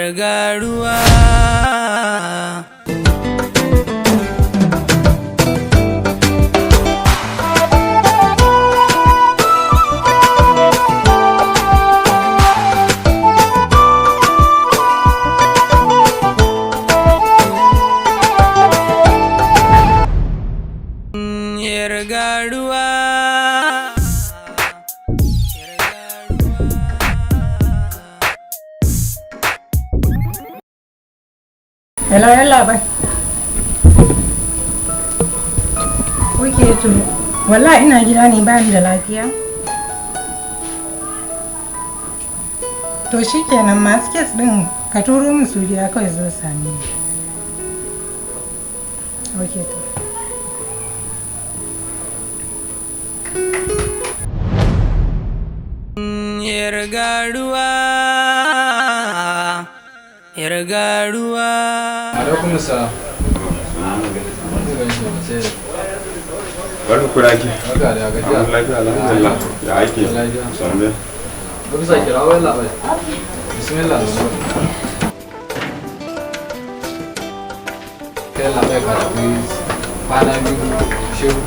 Yar garuwa. Yar garuwa. Hello, yalla bai. Oke to, wallahi ina gida ne ba ni da lafiya. To shikenan masu kes din ka turo min su gida kawai zo same ni. Oke to. Yar garuwa. Yar garuwa. Alaikum salam. Barka ku da aiki. Barka da gajiya. An lafiya alhamdulillah. Ya aiki. Lafiya. Sannu. Bisa kira wai labai. Bismillah. Kai labai ka tafi kwana biyu shiru.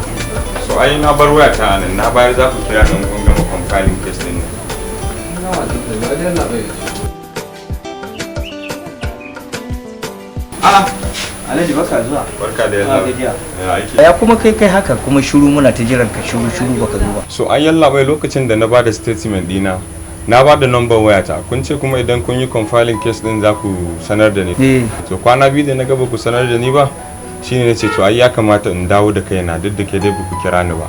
So ai na bar waya ta nan na bayar za ku kira don kun gama compiling case din nan. Gama tun da wajen labai. A'a, Alhaji baka zuwa. Barka da Ba yalla. gajiya. Ya aiki. Ya kuma kai kai haka kuma shiru muna ta jiran ka shiru shiru baka zo ba. So ai yalla bai lokacin da na ba da statement dina na ba da number wayata kun ce kuma idan kun yi compiling case din za ku sanar da ni. Eh, To kwana biyu da na ga ba ku sanar da ni ba shine na ce to ai ya kamata in dawo da kaina duk da ke dai ba ku kira ni ba.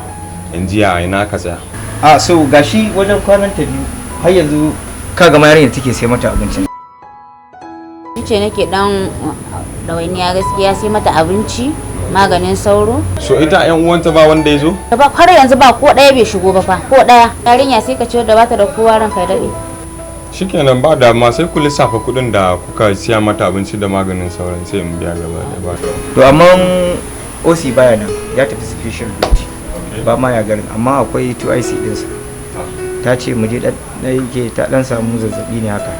In ji a ina ka tsaya. a so gashi wajen kwanan ta biyu har yanzu ka ga yarinyar take sai mata abincin. Ni ce nake dan ɗawainiya gaskiya sai mata abinci, maganin sauro. So ita yan uwanta ba wanda ya zo? Da ba har yanzu ba ko ɗaya bai shigo ba fa, ko ɗaya. Yarinya sai ka ce da bata da kowa ranka ya daɗe. Shikenan ba dama sai ku lissafa kuɗin da kuka siya mata abinci da maganin sauran sai in biya gaba da ba. To amma OC baya nan ya tafi special duty. Ba ma ya garin amma akwai 2IC dinsa. Ta ce mu je dan yake ta dan samu zazzabi ne haka.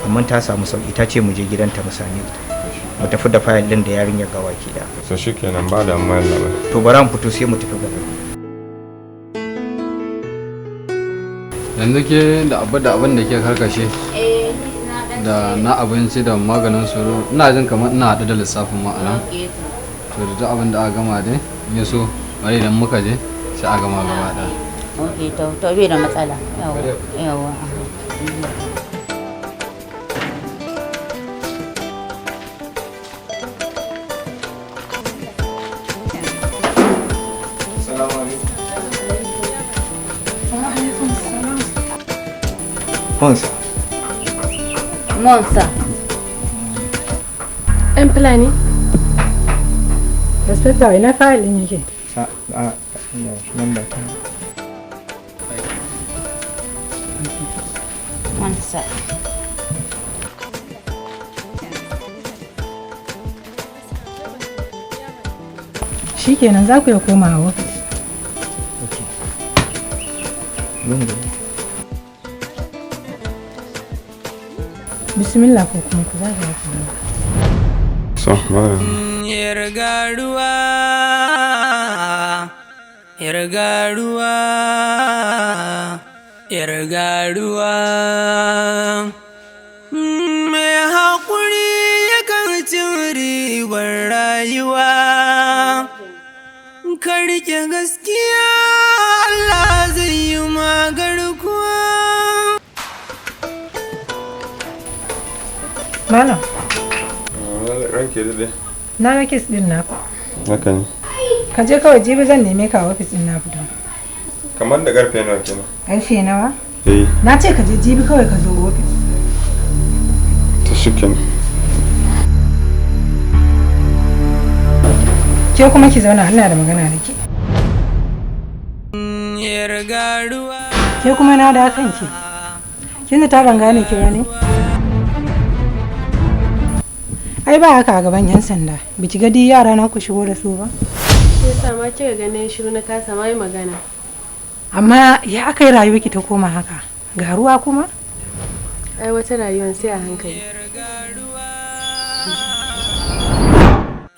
Amma ta samu sauki ta ce mu je gidanta mu same ta. Mu tafi da fayil din da yarinyar gawaki da. So shikenan ba damuwa yalla bai. To bara mu fito sai mu tafi gaba. Yanzu ke da abu da abin da ke karkashe da na abinci da maganin sauro ina jin kamar ina haɗu da lissafin ma'ana. To da duk abin da aka gama dai in ya so bari idan muka je sai a gama gaba ɗaya. Ok, to bai da matsala. Yawa, yawa. Monsa. Monsa. Ɗan Fulani? Inspector ina fayil din yake? Sa a nan ba ta. Monsa. Shikenan za ku iya komawa ofis. Okay. Lungu. Bismillah ko kuma ku zagaya ku zauna. So ba Yar garuwa. Yar garuwa. Yar garuwa. Mai haƙuri yakan cin ribar rayuwa. Ka riƙe gaskiya Allah zai yi magarkuwa. Malam, Ranke daɗe. na ga kes din na. Haka ne. Ka je kawai jibi zan neme ka a ofis din na fito. Kamar da karfe nawa kenan? Karfe nawa? Eh, Na ce ka je jibi kawai ka zo ofis. to shikenan. Ke kuma ki zauna ina da magana da ke. Yar garuwa. Ke kuma na da kanki. Kin ta ban gane ki ba ne? Ai ba haka a gaban yan sanda. Biki ga duk yara na ku shigo da su ba. Shi yasa ma kika ganin shiru na kasa ma yi magana. Amma ya aka yi rayuwarki ta koma haka? Ga ruwa kuma? Ai wata rayuwar sai a hankali.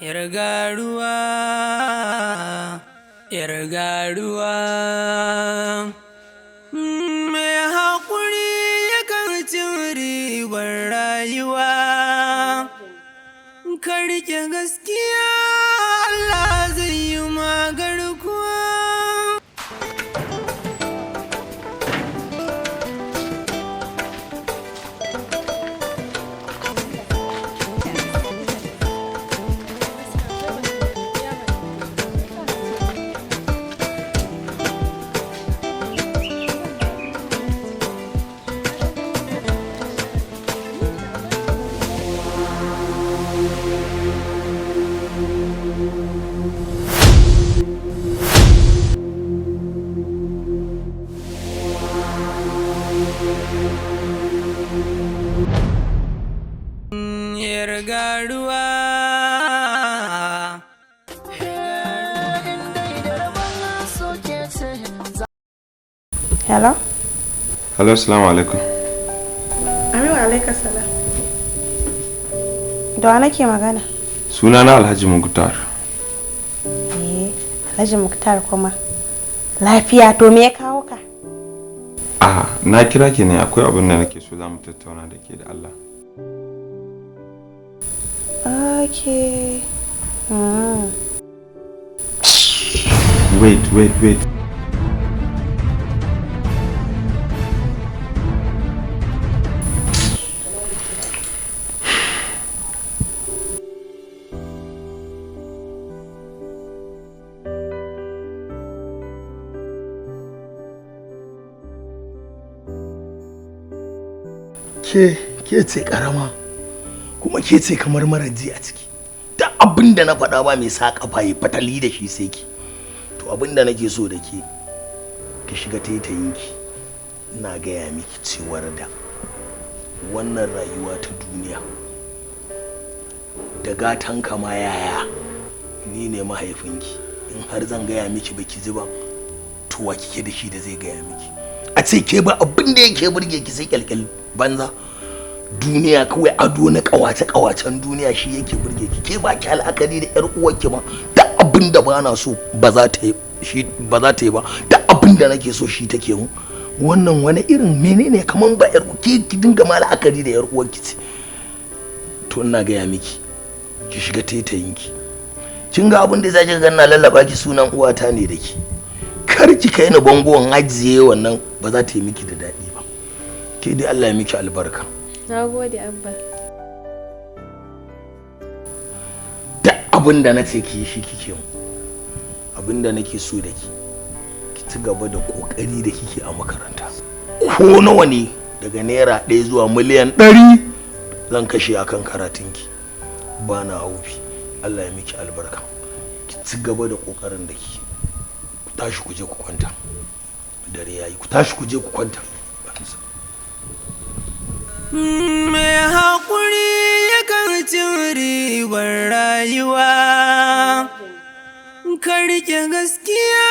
Yar garuwa, yar garuwa. Mai haƙuri yakan cin ribar rayuwa. Ka riƙe gaskiya Allah zai yi magarkuwa. Yar garuwa. Hello? Hello, assalamu alaikum. Amin wa alaika salam. Da wa nake magana? Sunana Alhaji Muktar. Eh, Alhaji Muktar kuma. Lafiya to me ya kawo ka? A na kira ki ne akwai abin da nake so za mu tattauna da ke da Allah. Okay. Wait, wait, wait. Ke ce karama kuma ke ce kamar mara ji a ciki. Duk abin da na faɗa ba mai sa kafa ya fatali da shi sai ki. To abin da nake so da ke, ki shiga taitayinki. Ina gaya miki cewar da wannan rayuwa ta duniya da gatan kama yaya ni ne mahaifinki. In har zan gaya miki baki ji ba, to wa kike da shi da zai gaya miki? A ce ke ba abin da yake burge ki sai kyalkyal banza. Duniya kawai ado na kawace kawacen duniya shi yake burge ki. Ke ba ki al'akari da yar uwarki ma. Duk abin da ba na so ba za ta yi shi, ba za ta yi ba. Duk abin da nake so shi take mu. Wannan wani irin menene kaman ba yar ke ki dinga ma la'akari da yar uwarki ce. To ina gaya miki ki shiga taitayinki. Kin ga abin da za ki ga na lallaba ki sunan uwata ne da ki. Kar ki kai ni bangon ajiye wannan ba za ta yi miki da daɗi ba. Ke dai Allah ya miki albarka. Na gode Abba. Duk abin da na ce ki yi shi kike mu. Abin da nake so da ki, ki ci gaba da kokari da kike a makaranta. Ko nawa ne daga naira 1 zuwa miliyan 100 zan kashe akan karatunki. Ba na haufi. Allah ya miki albarka. Ki ci gaba da kokarin da kike. Ku tashi ku je ku kwanta. Dare yayi, ku tashi ku je ku kwanta. Mai haƙuri yakan cin ribar rayuwa. Ka riƙe gaskiya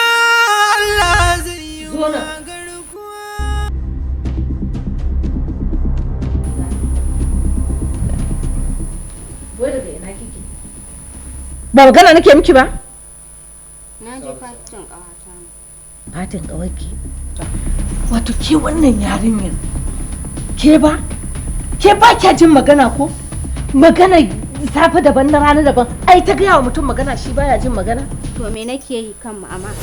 Allah zai yi magarkuwa. Wai daga ina kike? Ba magana nake miki ba? Na je fatin ƙawata ne. Fatin ƙawarki? Wato ke wannan yarinyar ke ba? Ke ba kya jin magana ko? Magana safe daban na rana daban. Ai ta gaya wa mutum magana shi baya jin magana. To me nake yi kan mama?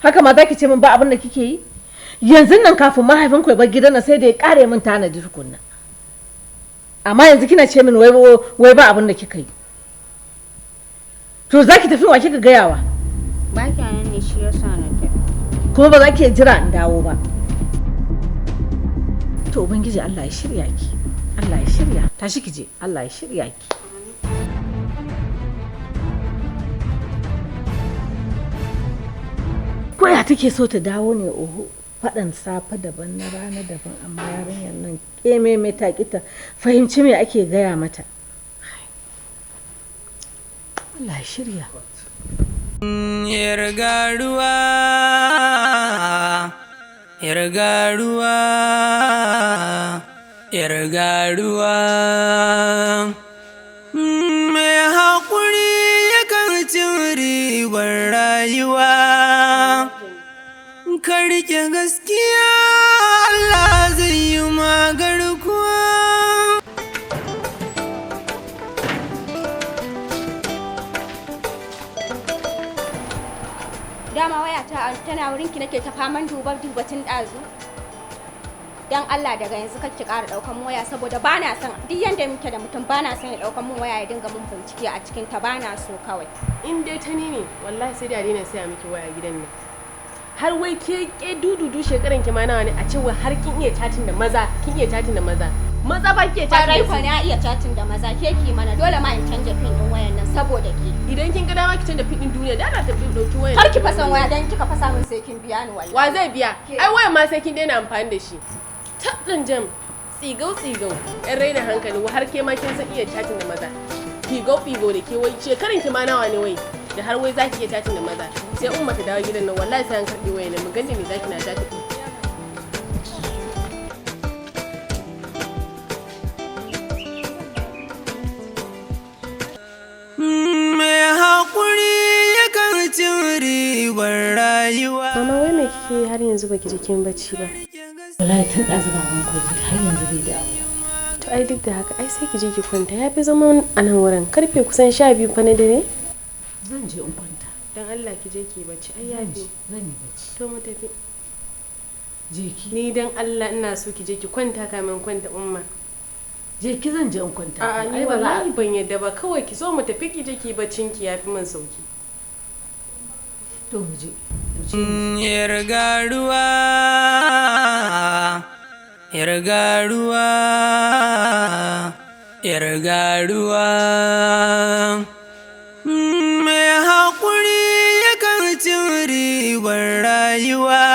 Haka ma zaki ce min ba abin da kike yi? Yanzu nan kafin mahaifinku ya bar gidan nan sai da ya kare min tanadi tukunna. Amma yanzu kina ce min wai wai ba abin da kika yi. To zaki tafi wa kika gayawa? Ba kya nan ne shi yasa na tafi. Kuma ba za ki jira in dawo ba. To Ubangiji Allah ya shirya ki. Allah ya shirya. Tashi ki je. Allah ya shirya ki. Koya take so ta dawo ne oho. Faɗan safe daban na rana daban amma yarinyar nan ƙememe ta ƙi ta fahimci me ake gaya mata. Allah ya shirya. Yar garuwa, yar garuwa, Yar garuwa. Mai haƙuri yakan ci ribar rayuwa. Ka riƙe gaskiya, Allah zai yi magarkuwa. Dama waya ta tana wurin ki, nake ta faman dubar dubatin ɗazu. Dan Allah, daga yanzu kar ki ƙara ɗaukan mun waya, saboda bana son, duk yanda muke da mutum, bana son ya ɗaukan mun waya ya dinga mun bincike a cikin ta. Bana so kawai. In dai ta ni ne, wallahi sai dai a daina saya miki waya gidan nan. Har wai ke dududu shekaran ki ma nawa ne, a ce wai har kin iya chatting da maza, kin iya chatting da maza. Maza ba ke chatting Kwarai da kwa su. na iya chatting da maza. Ke ki mana dole ma in canja pin din wayan nan saboda ke. Idan kin ga dama ki canja pin din duniya, da na tafi dauki wayan. Kar ki fasa waya, dan kika fasa min sai kin biya ni wallahi. Wa zai biya? Ai wayan ma sai kin daina amfani da shi. Taɗin jam, tsigau tsigau, yan raina hankali, har ke ma kin san iya chatting da maza. Figo figo da ke, wai shekaran ki ma nawa ne wai da har wai zaki iya chatting da maza? Sai umma ta dawo gidan nan, wallahi sai an karɓi wayan nan mu gani me zaki na chatting. Mai haƙuri yakan ci ribar rayuwa. Mama, wai me kike yi har yanzu baki je kin bacci ba? Wallahi tun ɗazu baban Kogi har yanzu bai dawo. To ai duk da haka ai sai ki je ki kwanta, ya fi zama a nan wurin karfe kusan 12 fa na dare. Zan je in kwanta. Dan Allah ki je ki bacci, ai ya fi. Zan yi bacci. To mu tafi. Je ki. Ni dan Allah ina so ki je ki kwanta kamin kwanta, umma. Je ki, zan je in kwanta. A'a, ni Ai ba za a- wallahi ban yadda ba, kawai ki zo mu tafi ki je ki baccin ki, yafi min sauki. To mu je. Yar garuwa, yar garuwa, yar garuwa. Mai haƙuri yakan ci ribar rayuwa.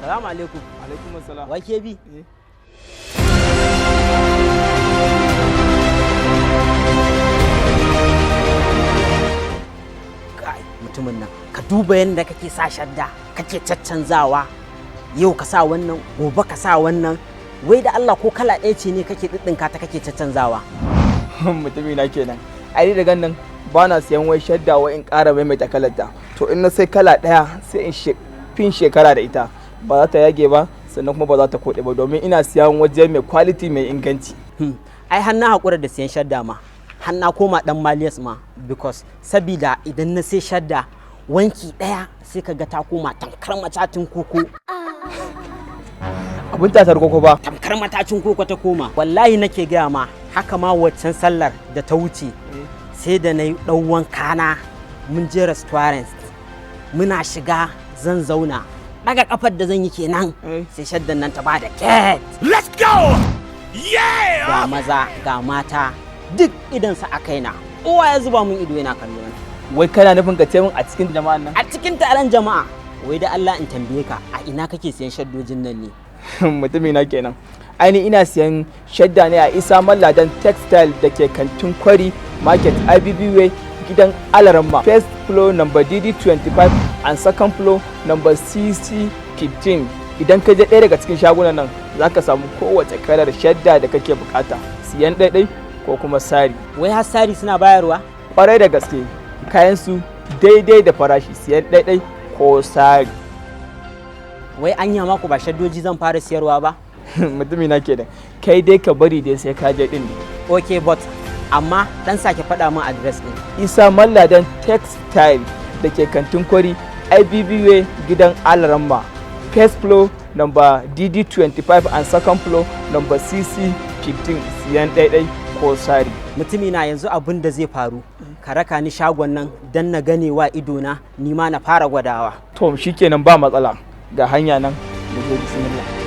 Salamu alaikum. Alaikum assalam. Wake bi? Kai, mutumin nan, ka duba yadda kake sa shadda, kake caccanzawa. Yau ka sa wannan, gobe ka sa wannan. Wai da Allah, ko kala ɗaya ce ne kake ɗiɗɗinka ta kake caccanzawa? Mutumi na kenan. Ai ni daga nan ba na siyan wai shadda wai in ƙara maimaita kalarta. To in na sai kala ɗaya sai in fin shekara da ita. Ba za ta yage ba, sannan kuma ba za ta koɗe ba, domin ina siyan waje mai quality, mai inganci. Ai har na haƙura da siyan shadda ma. Har na koma ɗan maliyas ma, because sabida idan na sai shadda wanki ɗaya sai ka ga ta koma tamkar matacin koko. Abin tatar koko ba? Tamkar matacin koko ta koma. Wallahi nake gaya ma, haka ma waccan sallar da ta wuce sai da na yi ɗan wanka na, mun je restaurant, muna shiga zan zauna, ɗaga kafar da zan yi kenan sai shaddan nan ta ba da ket. Let's go! Yeah! Ga maza ga mata duk idansa a kaina, kowa ya zuba mun ido yana kallo na. Wai kana nufin ka ce min a cikin jama'an nan? A cikin taron jama'a. Wai da Allah in tambaye ka, a ina kake siyan shaddojin nan ne? Mutumi na kenan. Aini ina siyan shadda ne a Isa Malladan Textile da ke kantin Kwari Market, IBB Way, gidan Alaramma. First floor number DD25 and second floor number CC15. Idan ka je ɗaya daga cikin shagunan nan za ka samu kowace kalar shadda da kake bukata. Siyan ɗaiɗai ko kuma sari. Wai har sari suna bayarwa? Kwarai da gaske, kayan su daidai da farashi, siyan ɗaiɗai ko sari. Wai anya mako ba shaddoji zan fara siyarwa ba? Mutumi na kenan. Kai dai ka bari dai sai ka je din ne. Okay, but amma dan sake faɗa min address din. Isa Malladan Textile da ke kantin Kwari, IBB Way, gidan Alaramma, first floor number DD25 and second floor number CC15. Siyan ɗaiɗai ko sari. Mutumi na, yanzu abin da zai faru, ka raka ni shagon nan dan na gane wa idona, ni ma na fara gwadawa. To shikenan, ba matsala, ga hanya nan da zai. Bismillah.